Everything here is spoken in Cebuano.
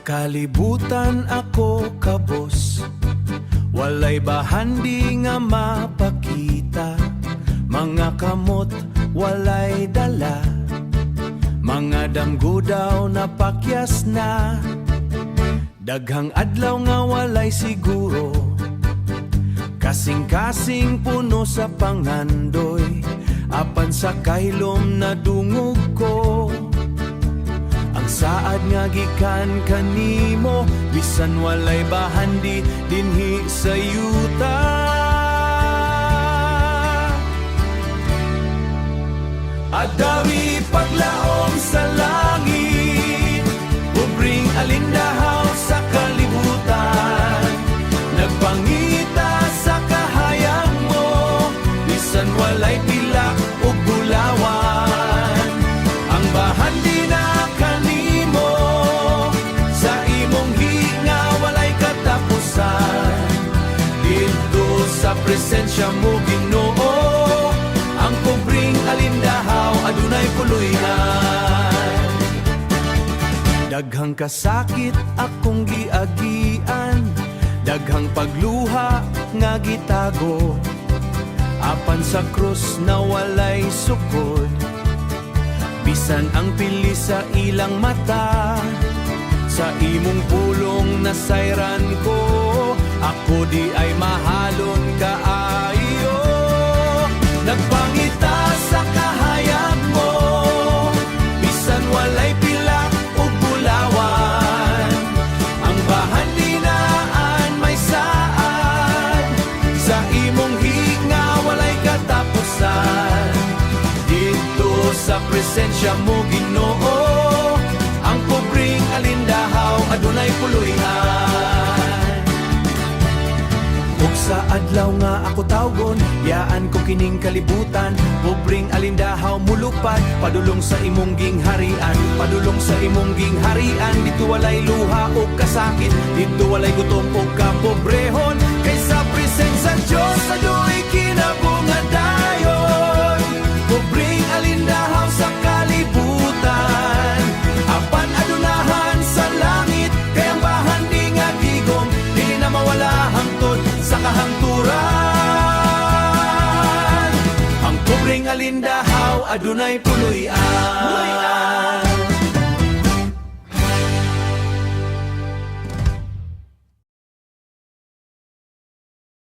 Kalibutan ako kabos, walay bahandi nga mapakita. Mga kamot walay dala, mga damgo daw napakyas na. Daghang adlaw nga walay siguro, kasing-kasing puno sa pangandoy. Apan sa kahilom nadungog ko ang saad nga gikan kanimo, bisan walay bahandi dinhi sa yuta. Adari paglaom sa langit, pobreng alindahaw sa kalibutan. Nagpangita sa kahayag mo, bisan walay pilak ug bulawan. Ang bahandi na kanimo, sa imong hinga walay katapusan. Didto sa presensya mo, Ginoo, ang pobreng alindahaw adunay puluy-an. Daghang kasakit akong giagian, daghang pagluha nga gitago. Apan sa krus na walay sukod, bisan ang pili sa ilang mata. Sa imong pulong nasayran ko, ako di ay mahalon kaayo. Nagpangita sa kahayag mo, bisan walay pilak ug bulawan. Ang bahandi naan may saad, sa imong hinga walay katapusan. Didto sa presensya mo, Ginoo, ang pobreng alindahaw adunay puluy-an. Ug sa adlaw nga ako tawgon, biyaan ko kining kalibutan. Pobreng alindahaw mulupad padulong sa imong gingharian, padulong sa imong gingharian. Didto walay luha o kasakit, didto walay gutom o kapobrehon. Kay sa presensya Diyos adunay kinabunga dayon. Pobreng alindahaw sa kalibutan, apan adunahan sa langit. Kay ang bahandi nga gigom dili na mawala hangtod sa kahangturan. Ang pobreng alindahaw adunay puluy-an.